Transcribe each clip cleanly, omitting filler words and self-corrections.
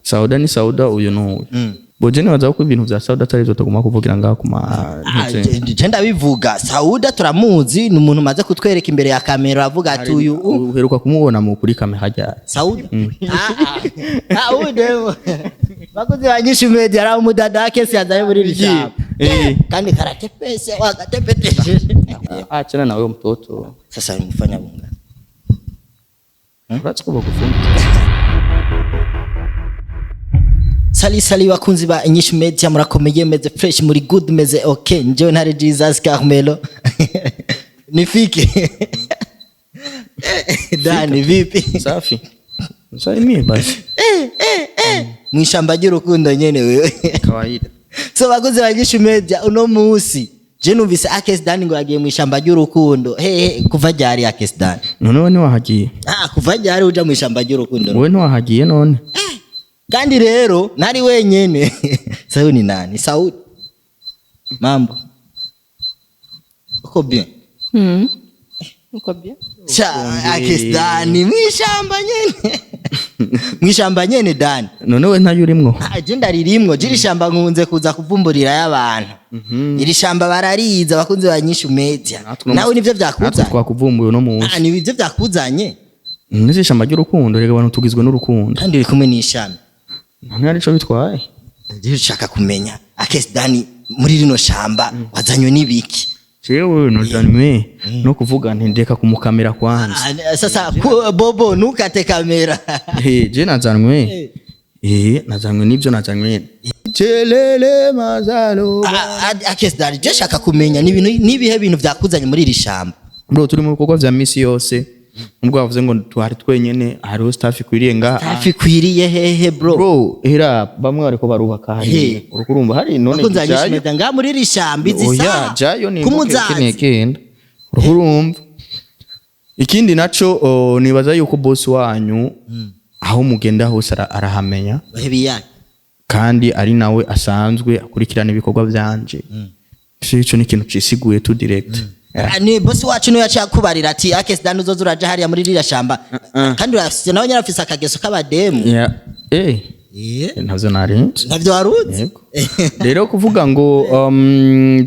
Sauda ni Sauda, uyu n'uyu. Boje nibaza ko ibintu vya Sauda atari ivyo tugomba kuvugira ngaha ku ma Je ndabivuga. Sauda turamuzi, ni umuntu umaze kutwereka imbere ya kamera, avuga ati uyu Uheruka kumubona mu kuri kamera ryari? Sauda. Ah, uyu bakozi ba Nyinshi Media ari umudada kesi yazanye muri iri shamba. Kandi karatepese wagatepetesheje. Achana na wewe mtoto. Sasa nimfanya bunga. Urazi ko bagufunga. Sali sali bakunzi ba Inyishu Media, murakomeye, meze fresh, muri good, meze okay. Njyewe Ntare Jesus Carmelo nifike. Dani, vipi? Safi, msalimie basi. Mwishamba ry'urukundo nyene wewe. Kawaida. So bakunzi ba Inyishu Media, uno munsi je numvise Akes Dani ngo yagiye mwishamba ry'urukundo. He he, kuva ryari Akes Dani? None wewe ntiwahagiye? Ah, kuva ryari uja mwishamba ry'urukundo? Wewe ntiwahagiye none? Kandi rero nari wenyene. Saudi ni nani? Saudi, mambo, uko bien? Uko bien? Cha Akes Dani mwishamba nyene, mwishamba nyene Dani. None wewe ntayo urimwo? Ah, je ndaririmwo. Je iri shamba nkunze kuza kuvumburira y'abantu. Iri shamba barariza abakunzi ba Nyishu Media. Nawe nivyo Natwe vyakuzanye? twakuvumbuye uno munsi. Ah, nivyo vyakuzanye? N'izi shamba ry'urukundo rega, abantu tugizwe n'urukundo. Kandi uri kumwe n'ishami. None hari ico bitwaye? Je ushaka kumenya Akes Dani, muri rino shamba wazanywe n'ibiki? Jewe nojanywe no kuvuga nti ndeka kumukamera kwanza. Ah, sasa Bobo, ntukate kamera. Eh, je nazanywe, nazanywe n'ivyo, nazanywe celele mazalo. Ah, ah, Akes Dani, je shaka kumenya ni ibintu nibihe bintu vyakuzanye muri iri shamba? Bro, turi mu bikorwa vya misi yose, nubwo bavuze ngo twari twenyene, hariho staff ikwiriye ngaha. Hafi kwiriye hehe, bro? Bro, hera bamwe bariko barubaka hariya. Uriko urumva hari none Bakunzi ba Nyinshi jayo. Media, ngaha muri iri shamba izi Oya, saha jayo ni kumuzazi. kenda, uriko urumva. Ikindi naco, nibaza yuko boss wanyu aho mugenda hose arahamenya. Bahebiyake. Kandi ari nawe asanzwe akurikirana ibikorwa vyanje. Ico ni ikintu cisiguye tu direct. Ah, ni bosi wacu niwe yaciye akubarira ati Akes Dani uzoza uraja hariya muri ririya shamba, kandi urafise nawe nyine afise akageso k'abademu. Yeah. Ntavyo narinzi. Ntavyo waruzi? Yego. Rero kuvuga ngo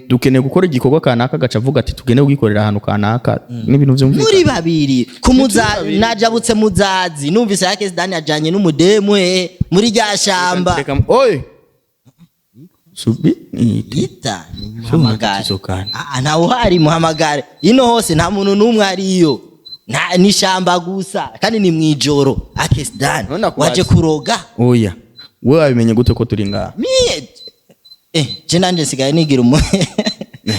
dukeneye gukora igikorwa kanaka, agaca avuga ati tugende kugikorera ahantu kanaka, n'ibintu vyumvikana. Muri babiri kumuza najabutse muzazi, numvise Akes Dani ajanye n'umudemu he muri rya shamba. Oye, subi ni Ita muhamagare. Tatizo gani? Ah, ntawe uhari, muhamagare. Ino hose nta muntu n'umwe ariyo. Nta ni shamba gusa kandi ni mwijoro. Akes Dani, None nakubaza. waje kuroga? Oya, wewe wabimenye gute ko turi ngaha? Mie je nanje nsigaye nigira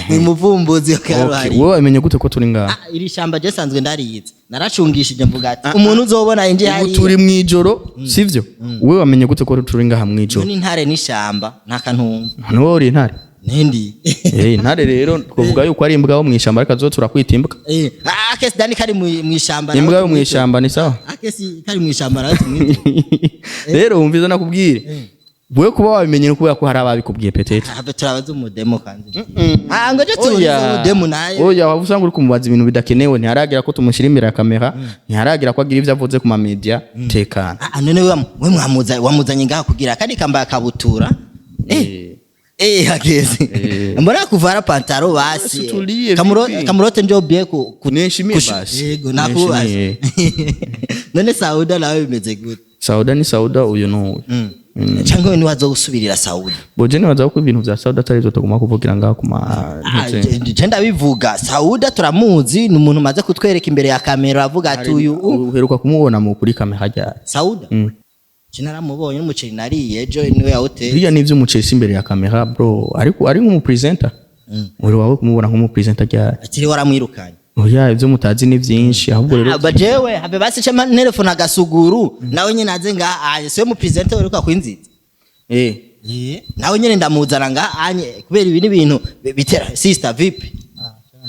ni muvumbuzi Okay, karuhari. wewe wabimenye gute ko turi ngaha? Ah, iri shamba je sanzwe ndariyize, naracungishije mvuga ati umuntu uzobona inje Ubu hariya. turi mwijoro, sivyo? Wewe wamenye gute ko turi ngaha mwijoro? Ni intare n'ishamba nta kantumva. None wowe uri intare? Nindi. Intare rero twavuga yuko ari imbwa yo mwishamba, ariko zo turakwita imbwa. Ah, Akes Dani kari mwishamba. Imbwa yo mwishamba ni sawa. Akes kari mwishamba nawe tumwite. Rero wumviza nakubwire, wewe kuba wabimenye ni kubera ko hari ababikubwiye peut-être. Habe turabaza umudemo kandi. Ah, ngo je tuzi umudemo naye. Oya, waba usanga uri kumubaza ibintu bidakenewe. Ntiharagira ko tumushyira imbere ya kamera, ntiharagira ko agira ivyo avuze ku ma media. Tekana. Ah, none we mwamuza wamuzanye ngaha kugira kandi kambaye akabutura. Akes. Mbona kuvara pantaro basi. Tulie, vipi? Kamurote njo bien ku Nishimie basi. Yego nakubaza. None Sauda nawe bimeze gute? Sauda ni Sauda, uyu n'uyu. Cyangwa we niwazo gusubirira Sauda? Boje nibaza ko ibintu vya Sauda atari ivyo tugomba kuvugira ngaha ku ma Ah, je ndabivuga. Sauda turamuzi, ni umuntu umaze kutwereka imbere ya kamera, avuga ati uyu Uheruka kumubona mu kuri kamera ryari? Sauda? Je naramubonye n'umuceri nariye ejo niwe yawuteye. Biriya ni ivy'umuceri, si imbere ya kamera, bro. Ariko ari nk'umupresenter, uri wawe kumubona nk'umupresenter ryari? Akiri waramwirukanye. Oya, ivyo mutazi ni vyinshi ahubwo rero. Aba jewe habe basi chama telefone agasuguru nawe nyene aze ngaha anye, siwe mu presenter uheruka kwinziza? Nawe nyene ndamuzana ngaha anye kubera ibi ni ibintu bitera. Sister, vipi?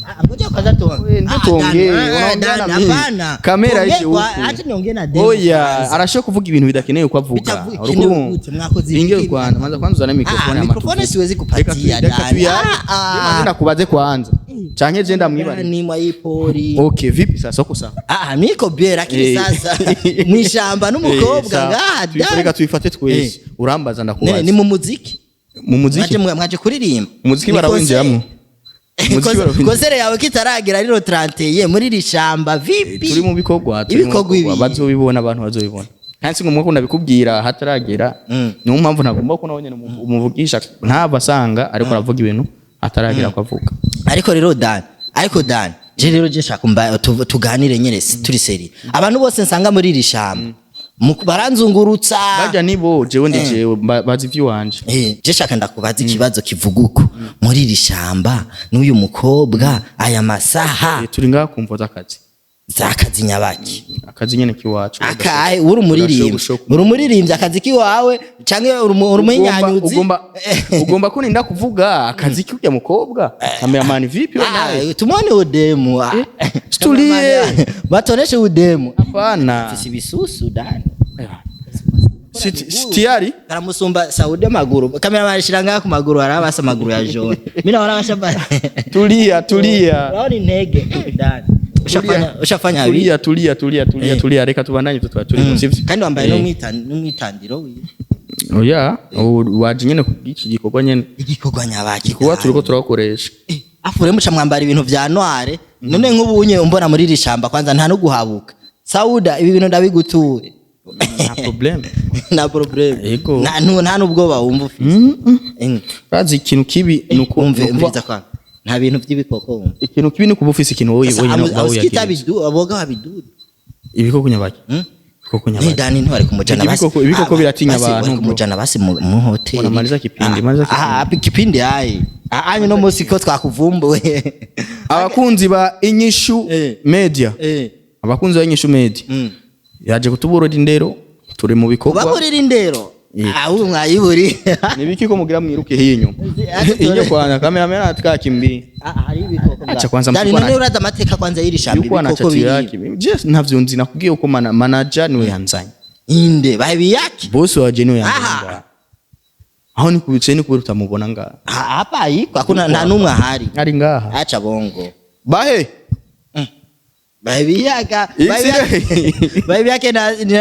Ah, ngoja kwanza tuongee. Ndio Ah, tuongee, Dani, ah, unaongea na Dani, mimi. hapana. Kamera Tuongee ishi huku. Acha niongee na demo Oya, kwanza. arashobora kuvuga ibintu bidakenewe ko avuga. Bitakenewe gute? Mwakoze Inge ibiki? kwanza, manza kwanza uzane mikrofone. Ah, mikrofone siwezi kupatia, Dani. Ah, ah. Nakubaze kwanza. Canke je ndamwibariza. Ni mwayipori. Okay, vipi sasa, uko sawa? Ah, niko bien, lakini sasa mwishamba n'umukobwa Sawa. ngaha. Reka tuyifate twese. Urambaza, ndakubaza. Ni mu muziki. Mu muziki. Mwaje kuririmba. Umuziki Ni barawinjiramwo. Umuziki barawinjira. Concert yawe kitaragira rero 31 muri iri shamba, vipi? Turi mu bikorwa, turi mu Ibikorwa bikorwa. ibi. Bazobibona, abantu bazobibona. Kandi si ngombwa ko ndabikubwira hataragera. Niyo mpamvu ntagomba ko nawe nyene umuvugisha, ntava asanga ariko aravuga ibintu ataragera ko avuga. Ariko rero Dan, ariko Dan, je rero je shaka tuganire nyene turi sérieux. Abantu bose nsanga muri iri shamba baranzungurutsa. Barya nibo, jewe ndi jewe, bazi ivy'iwanje. Je shaka ndakubaza ikibazo kivuga uko muri iri shamba n'uyu mukobwa aya masaha. Turi ngaha kumvo z'akazi. Zakazi nyabaki? Akazi nyene kiwacu. Akahe? Uri umuririmbyi? Urashobora Uri umuririmbyi, akazi kiwawe, canke uri umuhinyanyuzi? Ugomba kuninda kuvuga akazi k'urya mukobwa. Cameraman, vipi wewe nawe? Ah, tumone udemu, ah. Tulie. Batoneshe udemu. Hapana. Afise ibisusu, Dani. Sitiari. Karamusumba Saudi amaguru. Cameraman, shira ngaha ku maguru, arabasa amaguru ya jaune. Mimi naona bashamba. Tulia, tulia. Unaona intege, Dani. Ushafanya hivi. Tulia, tulia, tulia, tulia. Tulia, reka tubandanye ivyo twari turimo, sivyo? Kandi wambaye n'umwitandiro wiwe. Oya, waje nyene kubw'iki gikorwa nyene. Igikorwa nyabaki? Kuba turiko turakoresha. Afu rero muca mwambara ibintu vya noire. None nk'ubu unye umbona muri iri shamba, kwanza nta no guhabuka. Sauda, ibi bintu ndabiguture. Nta problème. Nta problème. Yego. Nta n'ubwoba wumva ufise. Bazi ikintu kibi nuko Umve, nukuba umviriza kwanza. Nta bintu by'ibikoko wumva. Ikintu kibi ni kuba ufise ikintu wowe Sasa, wenyine ubwawe amusikita uyagiriza. bidu aboga babidudu. Ibikoko nyabaki? Ibikoko Ni nyabaki? Dani, ntibari kumujana basi. Ibikoko Ah, biratinya basi, abantu, bari bro. kumujana basi mu hoteli. Ona, maliza kipindi, maliza kipindi. Ah, ah, kipindi ai. Ah, anyu no musi ko twakuvumbuye. Abakunzi ba Inyishu Media, abakunzi ba Inyishu Media, yaje kutuburira indero, turi mu bikorwa. Baburira indero. Ah, ubu mwayiburi. Nibiki ko mugira mwiruke hiyo inyuma? Inyo kwanza, cameraman atakimbi. Ah, hari ibikoko. Acha kwanza Dani, mtu none ana- uraza amateka kwanza y'iri shamba, Yuko ibikoko anachati biri. yake. Je ntavyo nzi, nakubwiye uko manager niwe yanzanye. Inde babiyaki. Boss waje niwe yanzanye Aha. ngaha. Aho ni kubice ni kubera utamubona ngaha. Ah, hapa ayiko, hakuna nta numwe ahari. Ari ngaha. Acha bongo. Bahe. Babiyaka. Isi- Babiyake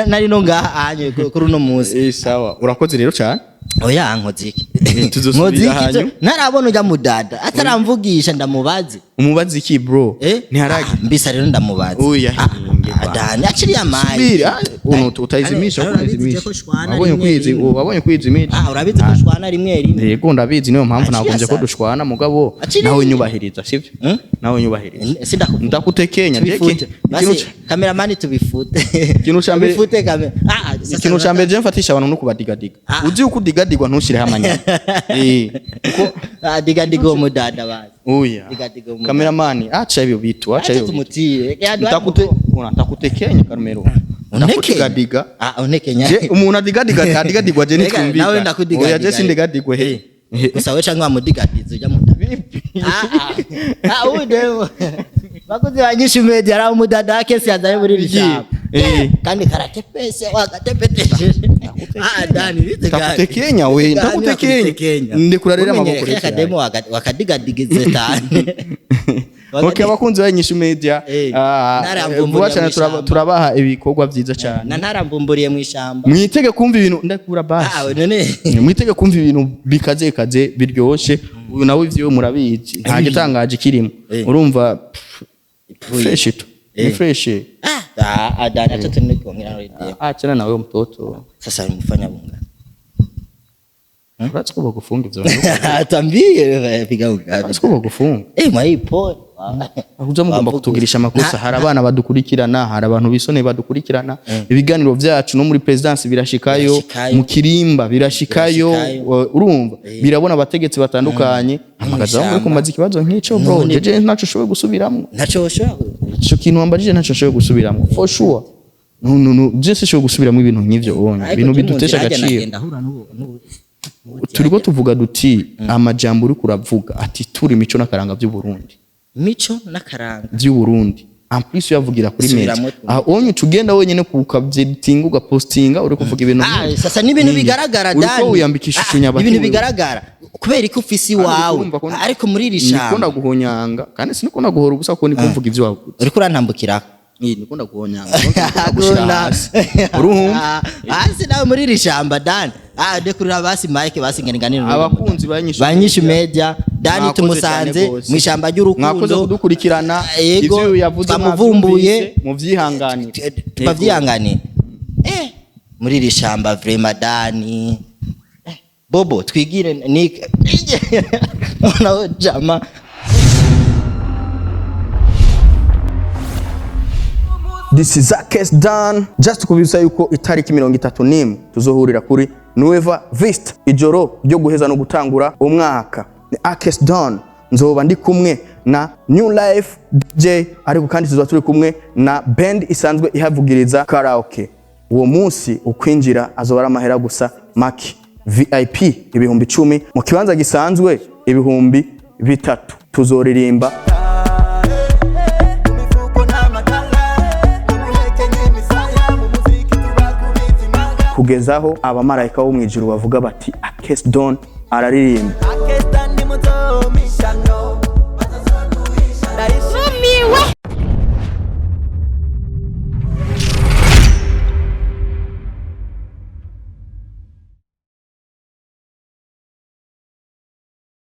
nari no ngaha anye kuri uno munsi. Eh, sawa. Urakoze rero cyane. Oya, nkoze iki? Tuzosubira Nkoze iki? hanyu. Ntarabona ujya mudada ataramvugisha, ndamubaze. Umubazi iki, bro? Eh? Ntiharagi. Ah, mbisa rero ndamubaze. Oya, Ah, hinge ah, ba. Dani aciriye amayi. Subiri, ah, uno utaizimisha, Urabizi utaizimisha. ko shwana Wabonye rimwe kwizi, rimwe. wabonye kwizimisha. Ah, urabizi ko shwana rimwe rimwe. Yego, ndabizi, niyo mpamvu Aciye nagombye ko asa. dushwana, mugabo Aciriye. nawe nyubahiriza, sivyo? Hmm? Nawe nyubahiriza. Sindakuvuga. Ndakutekenya ndeke. Tubifute. Ikintu Basi cameraman, tubifute. Ikintu ca mbere- Tubifute kamera. Ah, sasa ikintu ca mbere je mfatisha abantu no kubadigadigwa. Ah. Uzi uko udigadigwa, ntushireho amanyama. Kuko Ah, diga diga uwo mudada basi. Oya. Diga diga uwo mudada. Cameraman, acha hivyo vitu, acha Acha hivyo vitu. tumutie. Ntakute, una ntakutekenya Carmelo. Ndakutiga. Ah, untekenya. Je umuntu adigadiga adigadigwa je Reka, nitwumvika. nawe ndakudigadigwa. Oya, je sindigadigwe he. Gusa we canke wamudigadiza ujya mudada. Vipi? Ah, ah. Ah, uyu demo. Bakuzi ba Nyinshi Media, ari umudada wa kesi yazanye muri iri shamba. Kandi karatepese wagatepetesheje. Ah, Dani, bize gani? Ndakutekenya we, Dani, ndakutekenya. ndakutekenya. Ndekura rero amaboko Umenyereye rero. akademo wakadigadigeze tane. Okay, abakunzi ba Inyishu Media, ah, Ntaramvumburiye vuba cyane mw'ishamba. turabaha ibikorwa byiza cyane. Na ntaramvumburiye mu ishamba. Mwitege kumva ibintu ndakura basi. Ah, none Mwitege kumva ibintu bikaze kaze biryoshye. Uyu nawe ivyo murabizi, nta gitangaje kirimo. Urumva, pff, fresh tu ni fresh. Ah, ah, Dani, acha tuende kuongea na yule demo. Achana na wewe mtoto. Sasa mfanya bunga. Uratsi ko bagufunga ivyo? Atambie piga ungapi? Uratsi ko bagufunga? Eh, mwaipo. Uza mugomba kutugirisha amakosa. Hari abana badukurikirana, hari abantu bisone badukurikirana. Ibiganiro byacu no muri présidence birashikayo, Birashikayo. mu Kirimba birashikayo, Birashikayo. urumva birabona abategetsi batandukanye. Hamagaza bamwe kumaza ikibazo nk'ico, bro. Jeje ntaco ushoboye gusubiramwo. Ntaco ushobora. Ico kintu wambajije ntaco nshoboye gusubiramwo, for sure. No, no, no, je sinshobora gusubiramwo ibintu nk'ivyo ubonye, ibintu bidutesha agaciro. Turiko tuvuga duti amajambo uriko uravuga ati turi imico n'akaranga by'u Burundi. Mico n'akaranga By'u Burundi. En plus uyavugira kuri media. Subiramwo. Aho onye tugenda wenyene kukavyeditinga, ugapostinga, uri kuvuga ibintu Ah, nk'ibyo. sasa ni ibintu Ni- bigaragara, uriko Dani. wiyambikisha Ah, ishunyabati ni ibintu wewe. bigaragara kubera ko ufise Kandi iwawe, urumva ko ariko muri iri niko shamba ndaguhonyanga, kandi siniko ndaguhora ubusa, kuko niko mvuga ivyo wavuze. Uriko urantambukira. Eh, niko ndaguhonyanga, ndagushira hasi, urumva? Hasi nawe muri iri shamba, Dani. Ah, ndekurira basi Mike, basi nganiganire Abakunzi banyishu banyishu media, Dani Mwakoze tumusanze cyane gose. mu ishamba ry'urukundo. Mwakoze kudukurikirana. Yego, Ivyo yavuze twamuvumbuye. mwavyumvise, muvyihanganire. Tubavyihanganiye muri iri shamba vraiment, Dani. Bobo twigire ni nawe jama. This is Akes Dan. Just kubibutsa yuko itariki 31 tuzohurira kuri Nueva Vista, ijoro ryo guheza no gutangura umwaka. Ni Akes Dan, nzoba ndi kumwe na New Life DJ, ariko kandi tuzoba turi kumwe na band isanzwe ihavugiriza karaoke. Uwo munsi ukwinjira azoba ari amahera gusa make: VIP 10,000, mu kibanza gisanzwe 3,000. Tuzoririmba. Mifuko n'amatara, tumuhekenye imisaya, mu muziki tubakubita imanga. Kugezaho abamarayika bo mu ijuru bavuga bati: "Akes Don araririmba."